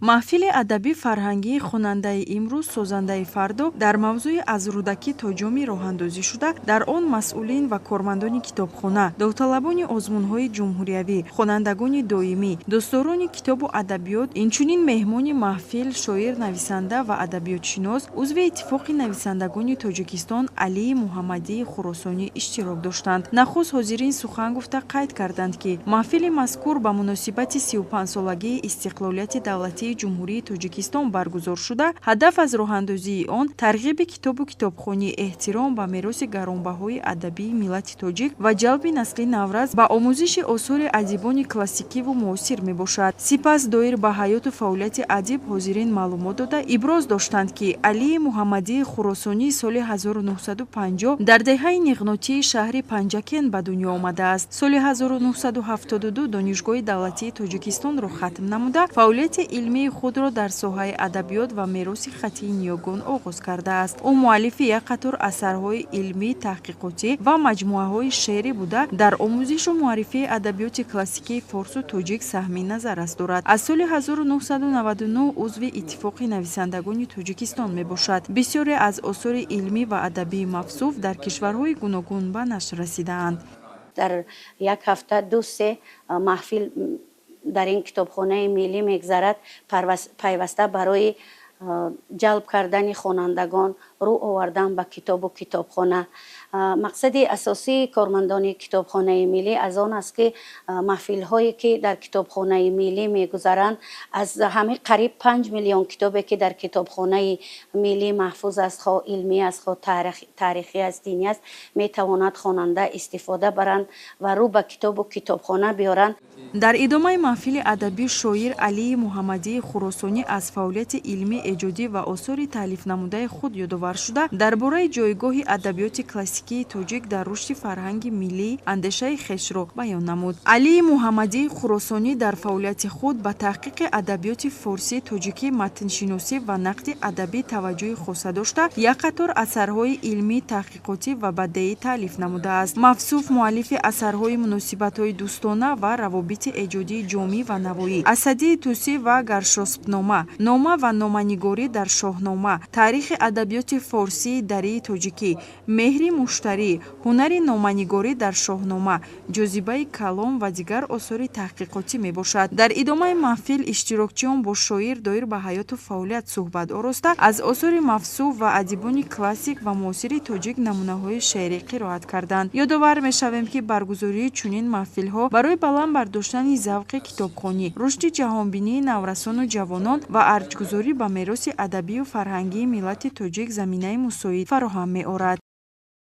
Маҳфили адабӣ фарҳангии «Хонандаи имрӯз, созандаи фардо» дар мавзӯи «Аз Рӯдакӣ то Ҷомӣ» роҳандозӣ шуда, дар он масъулин ва кормандони китобхона, довталабони озмунҳои ҷумҳуриявӣ, хонандагони доимӣ, дӯстдорони китобу адабиёт, инчунин меҳмони маҳфил, шоир, нависанда ва адабиётшинос, узви Иттифоқи нависандагони Тоҷикистон Алии Муҳаммадии Хуросонӣ иштирок доштанд. Нахуст ҳозирин сухан гуфта, қайд карданд, ки маҳфили мазкур ба муносибати 35-солагии истиқлолияти давлатии Ҷумҳурии Тоҷикистон баргузор шуда, ҳадаф аз роҳандозии он тарғиби китобу китобхонӣ, эҳтиром ба мероси гаронбаҳои адабии миллати тоҷик ва ҷалби насли наврас ба омӯзиши осори адибони классикиву муосир мебошад. Сипас доир ба ҳаёту фаъолияти адиб ҳозирин маълумот дода, иброз доштанд, ки Алии Муҳаммадии Хуросонӣ соли 1950 дар деҳаи Ниғнотии шаҳри Панҷакент ба дунё омадааст. Соли 1972 Донишгоҳи давлатии Тоҷикистонро хатм намуда, фаъолияти илмии худро дар соҳаи адабиёт ва мероси хаттии ниёгон оғоз кардааст. Ӯ муаллифи як қатор асарҳои илмӣ, таҳқиқотӣ ва маҷмӯаҳои шеърӣ буда, дар омӯзишу муаррифии адабиёти классикии форсу тоҷик саҳми назаррас дорад. Аз соли 1999 узви Иттифоқи нависандагони Тоҷикистон мебошад. Бисёре аз осори илмӣ ва адабии мавсуф дар кишварҳои гуногун ба нашр расидаанд. Дар як ҳафта ду се маҳфил дар ин китобхонаи миллӣ мегузарад, пайваста барои ҷалб кардани хонандагон, рӯ овардан ба китобу китобхона. Мақсади асосии кормандони китобхонаи миллӣ аз он аст, ки маҳфилҳое, ки дар китобхонаи миллӣ мегузаранд, аз ҳамин қариб 5 миллион китобе, ки дар китобхонаи миллӣ маҳфуз аст, хоҳ илмӣ аст, хоҳ таърихӣ аст, динӣ аст, метавонад хонанда истифода баранд ва рӯ ба китобу китобхона биёранд. Дар идомаи маҳфили адабӣ шоир Алии Муҳаммадии Хуросонӣ аз фаъолияти илмӣ, эҷодӣ ва осори таълифнамудаи худ ёдовар шуда, дар бораи ҷойгоҳи адабиёти классикии тоҷик дар рушди фарҳанги миллӣ андешаи хешро баён намуд. Алии Муҳаммадии Хуросонӣ дар фаъолияти худ ба таҳқиқи адабиёти форсӣ, тоҷикӣ, матншиносӣ ва нақди адабӣ таваҷҷӯҳи хоса дошта, як қатор асарҳои илмӣ, таҳқиқотӣ ва бадеӣ таълиф намудааст. Мавсуф муаллифи асарҳои «Муносибатҳои дӯстона ва равобити эҷодии Ҷомӣ ва Навоӣ», «Асадии Тӯсӣ ва Гаршоспнома», «Нома ва номанигорӣ дар Шоҳнома», «Таърихи адабиёти форсии дарии тоҷикӣ», «Меҳри муштарӣ», «Ҳунари номанигорӣ дар Шоҳнома», «Ҷозибаи калом» ва дигар осори таҳқиқотӣ мебошад. Дар идомаи маҳфил иштирокчиён бо шоир доир ба ҳаёту фаъолият суҳбат ороста, аз осори мавсуф ва адибони классик ва муосири тоҷик намунаҳои шеърӣ қироат карданд. Ёдовар мешавем, ки баргузории чунин маҳфилҳо барои баланд бардоштани завқи китобхонӣ, рушди ҷаҳонбинии наврасону ҷавонон ва арҷгузорӣ ба мероси адабию фарҳангии миллати тоҷик заминаи мусоид фароҳам меорад.